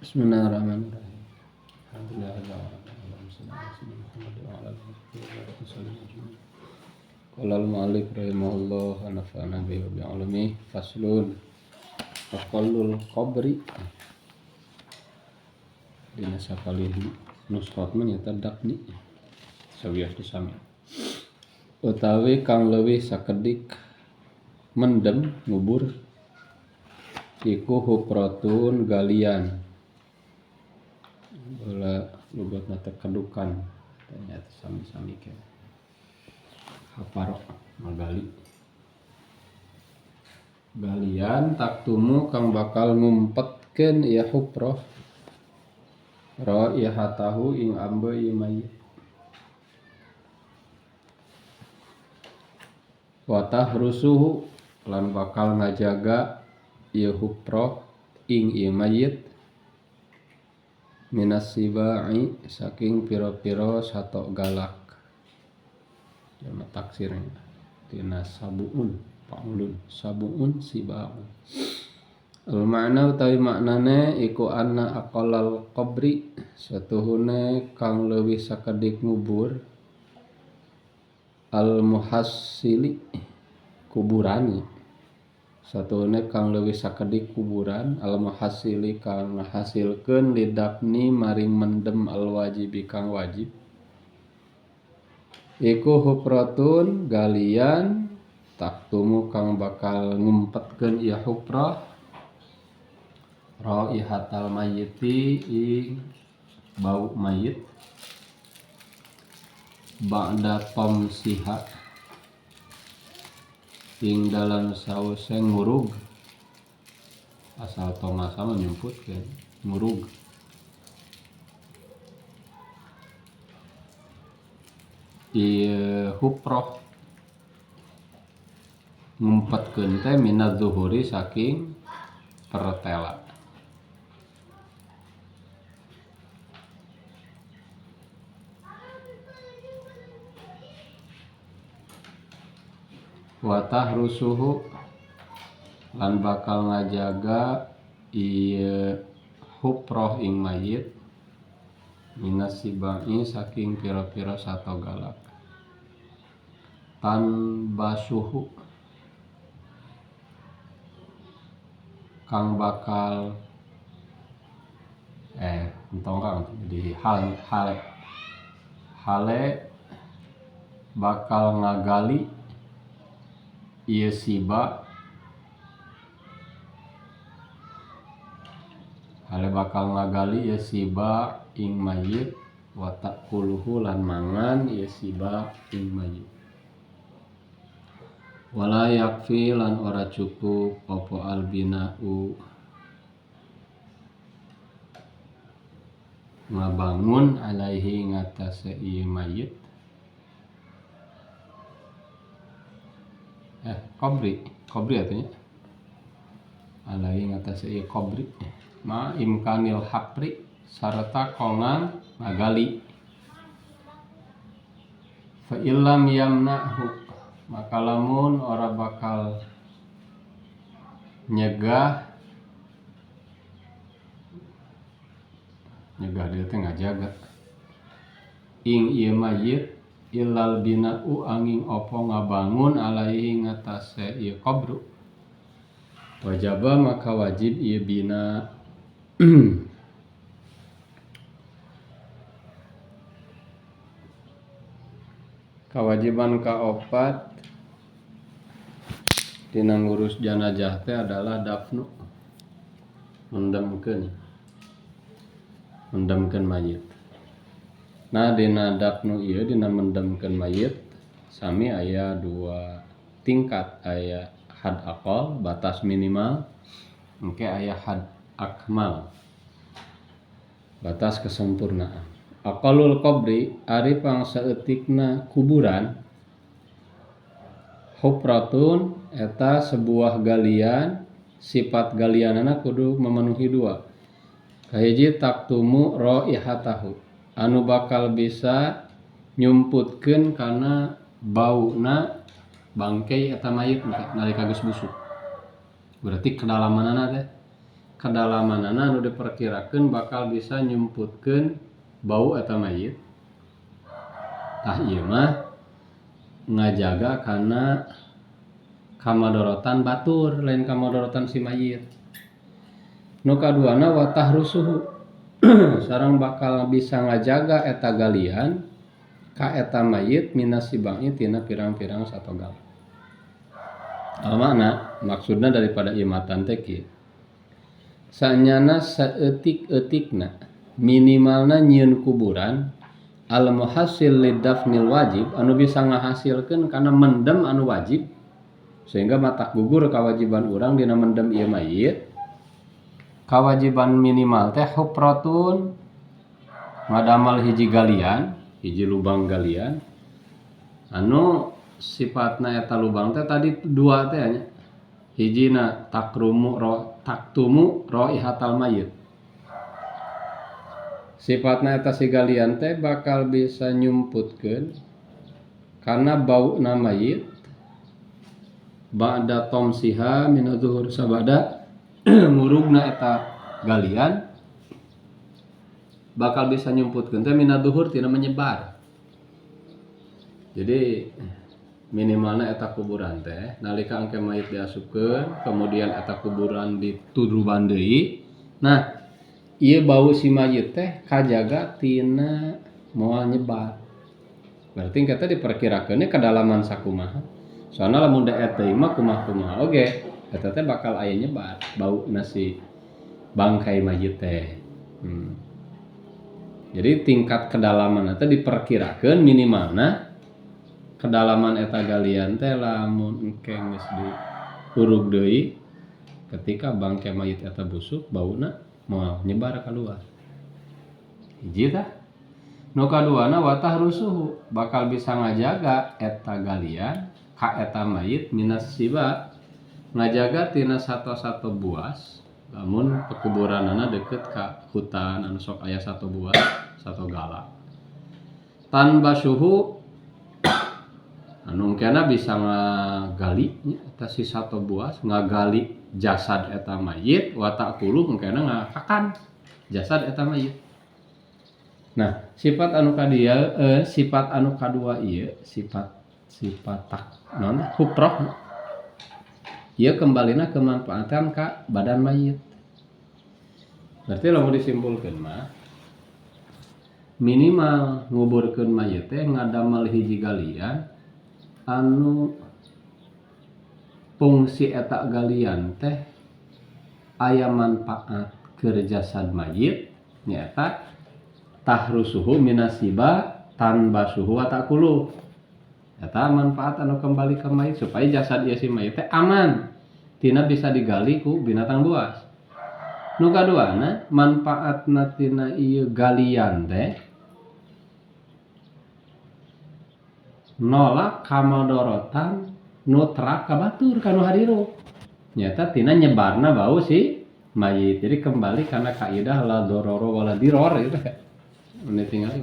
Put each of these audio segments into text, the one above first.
Bismillahirrahmanirrahim. Alhamdulillahirabbil alamin. Qala al-mu'allif rahimahullah wa nafa'ana bihi wa bi'ulumihi. Faslun aqallul qabri dina sapalih nusrat mah nyata dakni sawios disami utawi kang leuwih sakedik mendem ngubur iku hupratun galian bola lugatna teh kedukan ternyata sami-sami ke haparo magali galian taktumu kang bakal ngumpetkeun ieu huprah raihatahu ing ambe ieu mayit wa tahrusuhu lan bakal ngajaga ieu huprah ing ieu mayit minas sibai saking pira-pira satok galak jama taksirnya tina sabuun paulun sabuun sibaun al makna utawi maknane iku anna aqallal qabri satuhune kang leuwih sakedik ngubur al muhassili kuburan satuhune kang leuwih sakedik kuburan al muhassili kang ngahasilkeun lidafni maring mendem al wajibi kang wajib iku hupratun galian taktumu kang bakal ngumpetkeun ieu huprah raihatal mayyiti ing bau mayit ba'da tamsiha ing dalam sause ngurug asal tomasa menyumputkeun ngurug ieu huproh ngumpetkeun teh minaz zuhuri saking pertela wa tahrusuhu lan bakal ngajaga ieu huproh ing mayit minas sibai saking pira-pira sato galak tan basuhu kang bakal entong kang jadi hal hale hale bakal ngagali ieu siba hale bakal ngagali ieu siba ing mayit wa ta'kuluhu lan mangan ieu siba ing mayit wala yakfi lan ora cukup apa albina'u ngabangun alaihi ngatasé ieu mayit qabri qabri artinya alaihi ngatasé ieu qabri ma imkanil hapri sarta kongang ngagali fa illam yamna'hu maka lamun ora bakal nyegah nyegah dia teh ngajaga ing ieu mayit illal bina'u angin opo ngabangun alaihi ngatasé ieu qabru wajaba maka wajib ieu bina kewajiban kaopat dina ngurus janazah teh adalah dafnu mendemkeun mendemkeun mayit. Nah dina dafnu ieu dina mendemkeun mayit sami aya dua tingkat, aya had aqal batas minimal, engke aya had akmal batas kesempurnaan. Aqallul qabri ari pangsaeutikna kuburan hupratun eta sebuah galian sifat galianana kudu memenuhi dua kahiji taktumu raihatahu anu bakal bisa nyumputkeun kana bauna bangkei eta mayit nalika geus busuk berarti kedalamanana teh Kedalamanana anu diperkirakeun bakal bisa nyumputkeun bau eta mayit. Tah ieu mah ngajaga kana kamadorotan batur lain kamadorotan si mayit. Nu kaduana wa tahrusuhu sareng bakal bisa ngajaga eta galian ka eta mayit minas sibai tina pirang-pirang sato galak. Al makna maksudna daripada ieu matan teh kieu. Sanyana saeutik-eutikna minimalna nyieun kuburan al muhassil lidafnil wajib anu bisa ngahasilkeun kana mendem anu wajib sehingga matak gugur kewajiban urang dina mendem ieu mayit. Kewajiban minimal teh hufratun ngadamal hiji galian, hiji lubang galian anu sifatna eta lubang teh tadi dua teh nya. Hijina takrumu ro taktumu raihatal mayit. Sifatna eta si galian teh bakal bisa nyumputkeun kana bauna mayit ba'da tomsiha min zuhur sabada ngurugna eta galian bakal bisa nyumputkeun teh mina duhur tina menyebar. Jadi minimalna eta kuburan teh nalika engke mayit diasupkeun kemudian eta kuburan dituduban deui. Nah, ieu bau si mayit teh kajaga tina moal nyebar. Berarti engke teh diperkirakeun kedalaman sakumaha. Soalna lamun daet deui mah kumaha-kumaha oge eta teh bakal aya nyebar bau nasi bangkai mayit teh. Jadi tingkat kedalaman teh diperkirakeun minimalna kedalaman eta galian teh lamun engke geus diurug deui ketika bangkai mayit eta busuk bauna moal nyebar keluar. Hiji tah. Nu kaduana wa tahrusuhu bakal bisa ngajaga eta galian ka eta mayit minas siba ngajaga tina sato-sato buas lamun pekuburanana deket ka hutan anu sok aya sato buas sato galak tanbasuhu anu engkena bisa ngagali nya eta si sato buas ngagali jasad eta mayit wa ta'kulu engkena ngakakan jasad eta mayit. Nah, sifat anu kadia sifat anu kadua ieu sifat sifat tak naon hufroh ieu kembalina kemanfaatan ka badan mayit. Berarti lamun disimpulkeun mah minimal nguburkeun mayit teh ngadamel hiji galian anu fungsi eta galian teh aya manfaat keur jasad mayit nyaeta tahrusuhu minasiba tanbasuhu wa ta'kulu. Eta manfaat anu kembali ke mayit supaya jasad ieu si mayit teh aman tina bisa digali ku binatang buas. Nu kaduana manfaatna tina ieu galian teh nolak kamadorotan nu terap ka batur ka nu harirup. Nyata tina nyebarna bau si mayit. Jadi kembali karena kaidah la dororo wala diror gitu. Ini tinggal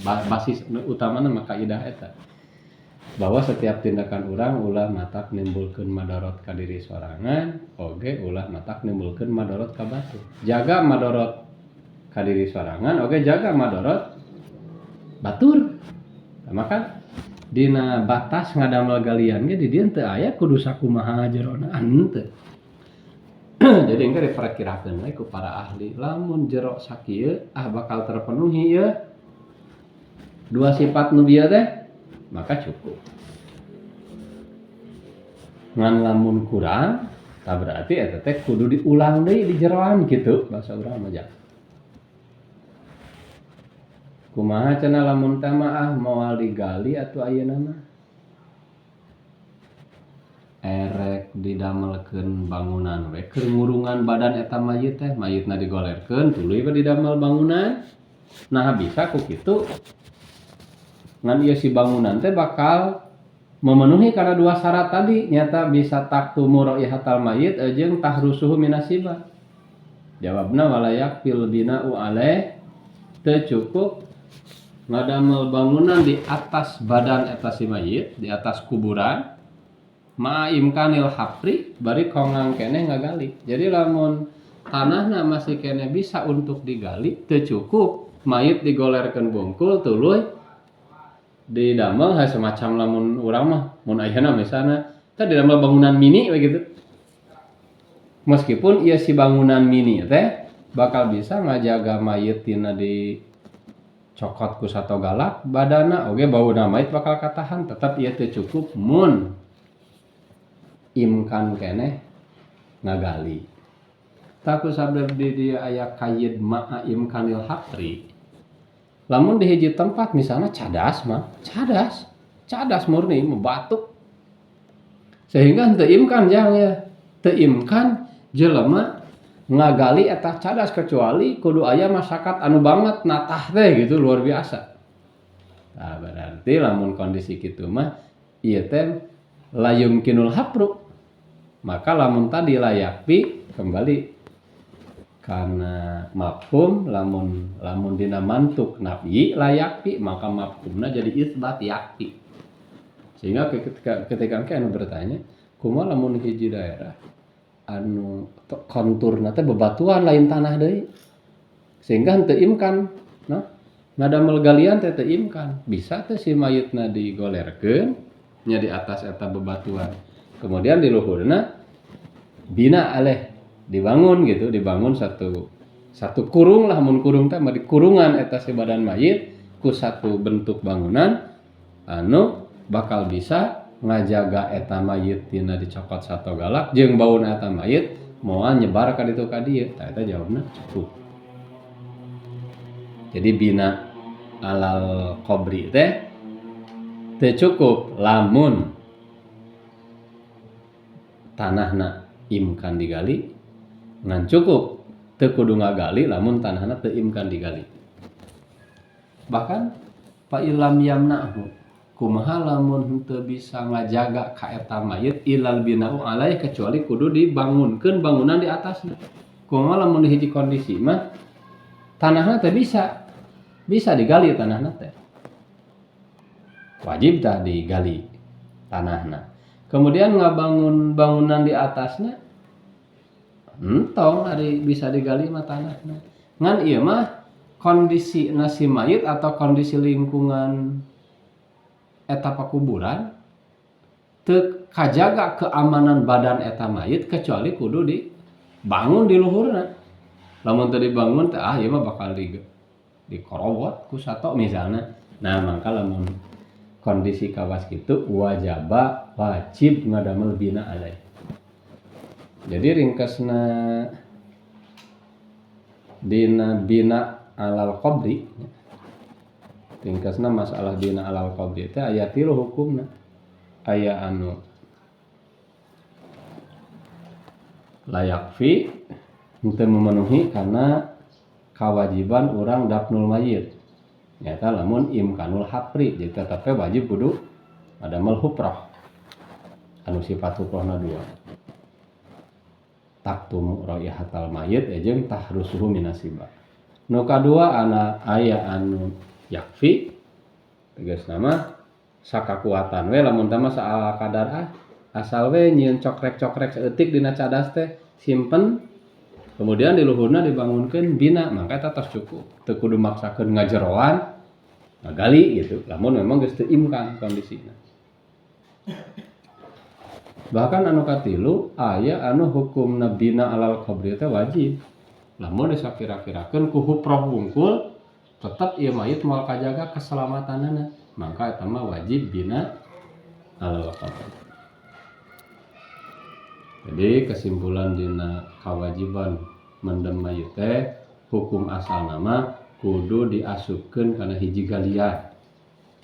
basis utamana mah kaidah eta. Bahwa setiap tindakan urang ulah matak nimbulkeun madorot ka diri sorangan, oge ulah matak nimbulkeun madorot ka batur. Jaga madorot ka diri sorangan, oge jaga madorot batur. Nah, maka dina batas ngadamel galian ge di dieu teu aya kudu sakumaha jerona henteu. Jadi engke diperkirakeun we ku para ahli lamun jero sakieu ah bakal terpenuhi ieu dua sifat nu bieu teh maka cukup. Ngan lamun kurang tah berarti eta teh kudu diulang deui di jeroan kitu bahasa urang mah jang. Kumaha cenah lamun teh mah ah moal digali atuh ayeuna mah. Erek didamelkeun bangunan we keur ngurungan badan eta mayit teh, mayitna digolerkeun tuluy we didamel bangunan. Nah bisa ku kitu. Ngan ieu si bangunan teh bakal memenuhi karena dua syarat tadi, nyata bisa taktumu raihatal mayit jeung tahrusuhu minasiba. Jawabna walayak fil bina'u alaih teu cukup ngadamel bangunan di atas badan eta si mayit, di atas kuburan ma imkanil hafri bari kongang keneh ngagali. Jadi lamun tanahna masih kene bisa untuk digali teu cukup mayit digolerkeun bungkul tuluy didamel semacam lamun urang mah mun ayeuna misalna teh didamel bangunan mini we gitu. Meskipun ieu si bangunan mini teh bakal bisa ngajaga mayit tina di cokot ku sato galak badana oge bauna mayit bakal katahan, tetap ieu teu cukup mun imkan keneh ngagali. Tah ku sabab di dieu aya kayid ma'a imkanil hafri. Lamun di hiji tempat misalnya cadas mah, cadas murni batuk. Sehingga teu imkan jang ya, teu imkan jelema ngagali eta cadas kecuali kudu aya masyarakat anu banget natah teh gitu luar biasa. Nah, berarti lamun kondisi kitu mah ieu teh la yumkinul hafru. Maka lamun tadi layakfi kembali karena mafhum lamun dina mantuk nafyi layakfi maka mafhumna jadi isbat yakfi. Sehingga ketika engke anu bertanya kumaha lamun hiji daerah anu konturna teh bebatuan lain tanah deui sehingga henteu imkan nah ngadamel galian teh teu imkan bisa teh si mayitna digolerkeun nya di atas eta bebatuan kemudian di luhurna bina aleh dibangun gitu, dibangun satu kurung lah, mun kurung teh mah di kurungan eta si badan mayit ku satu bentuk bangunan anu bakal bisa ngajaga eta mayit tina dicokot sato galak jeung bauna eta mayit moal nyebar ka ditu ka dieu. Tah eta jawabna cukup. Jadi bina alal qabri teh teu cukup lamun tanahna imkan digali, ngan cukup teu kudu ngagali lamun tanahna teu imkan digali. Bahkan fa illam yamna'hu kumaha lamun henteu bisa ngajaga ka eta mayit ilal bina'u alaih kecuali kudu dibangunkeun bangunan di atasna. Kumaha lamun di hiji kondisi mah tanahna teh bisa digali tanahna teh. Wajib tah digali tanahna. Kemudian ngabangun bangunan di atasna entong ari bisa digali mah tanahna. Ngan ieu mah kondisi nasi mayit atau kondisi lingkungan eta pakuburan teu kajaga keamanan badan eta mayit kecuali kudu dibangun di luhurna. Lamun teu dibangun teh ieu mah bakal dikorobot ku sato misalna. Nah mangka lamun kondisi kawas kitu wajaba wajib ngadamel bina alai. Jadi ringkasna dina bina alal qabri, ringkasna masalah bina alal qabri teh aya tilu hukumna. Aya anu layak fi henteu memenuhi karena kewajiban urang dafnul mayit. Nyata lamun imkanul hafri jadi tetep wajib kudu ngadamel huprah anu sifat huprahna dua. Taktumu raihatal mayit jeung tahrusuhu minasiba. Nu kadua ana aya anu yakfi tegasna mah sakakuatan we lamun teh mah saala kadar asal we nyieun cokrek-cokrek saeutik dina cadas teh simpen kemudian di luhurna dibangunkeun bina maka eta tos cukup teu kudu maksakeun ngajeroan ngagali gitu lamun memang geus teu imkan kondisina. Bahkan anu katilu aya anu hukumna bina alal qabri teh wajib lamun disakira-kirakeun ku huproh wungkul tetep ieu mayit moal kajaga keselamatanana maka eta mah wajib bina alal qabri. Jadi kesimpulan dina kewajiban mendem mayit teh hukum asal nama kudu diasupkeun kana hiji galian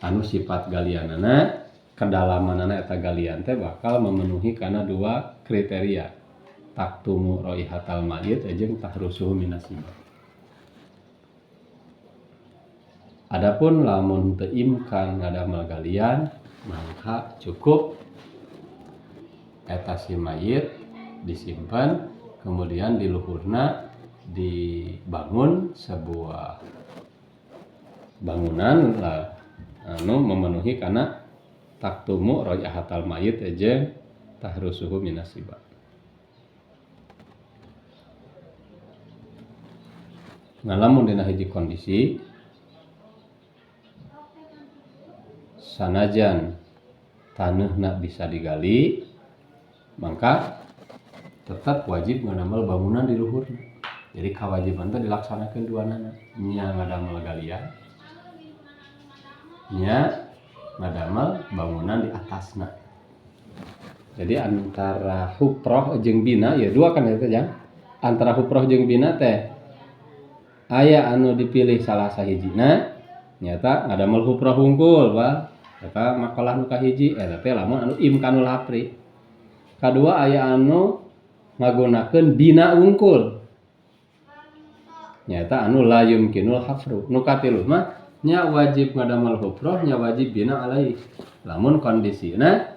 anu sifat galianana kedalamanana eta galian teh bakal memenuhi kana dua kriteria taktumu raihatal mayit jeung tahrusuhu minasibah. Adapun lamun teu imkan ngadamel galian maka cukup eta si mayit disimpan kemudian di luhurna dibangun sebuah bangunan lah anu memenuhi kana taktumu raihatal mayit jeung tahrusuhu minasiba. Ngan lamun dina hiji kondisi sanajan taneuhna bisa digali maka tetap wajib ngadamel bangunan di luhurna. Jadi kewajiban teh dilaksanakeun duanana, nya ngadamel galian, nya ngadamel bangunan di atasna. Jadi antara huproh jeung bina ya dua kan eta jang. Antara huproh jeung bina teh aya anu dipilih salah sahijina nyata ngadamel huproh hungkul bah eta makalah nu kahiji eta teh lamun anu imkanul hapri. Kadua aya anu ngagunakeun bina wungkul nyata anu la yumkinul hafru. Nu katilu mah nya wajib ngadamel huproh nya wajib bina alaihi lamun kondisina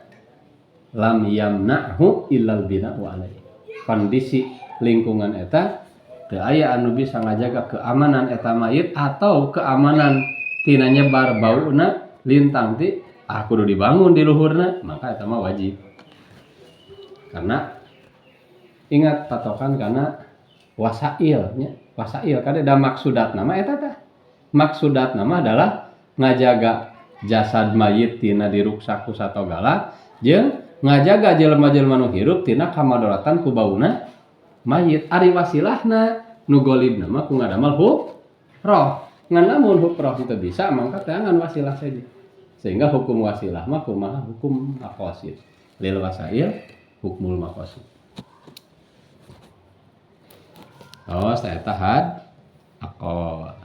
lam yamna'hu illal bina'u alaihi. Kondisi lingkungan eta teu aya anu bisa ngajaga keamanan eta mayit atau keamanan tina nyebar bauna lintang ti kudu dibangun di luhurna maka eta mah wajib. Karena ingat patokan karena wasail nya, wasail kada da maksudatna mah eta tah. Maksudatna mah adalah ngajaga jasad mayit tina diruksak ku satogala jeung ngajaga jelema-jelema nu hirup tina kamadoratan ku bauna mayit. Ari wasilahna nu golibna mah ku ngadamel huproh. Ngan lamun huproh teu bisa mangka teangan wasilah saja. Sehingga hukum wasilah mah kumaha hukum maqasid. Lil wasail hukmul maqasid. Oh, saya tahan akol.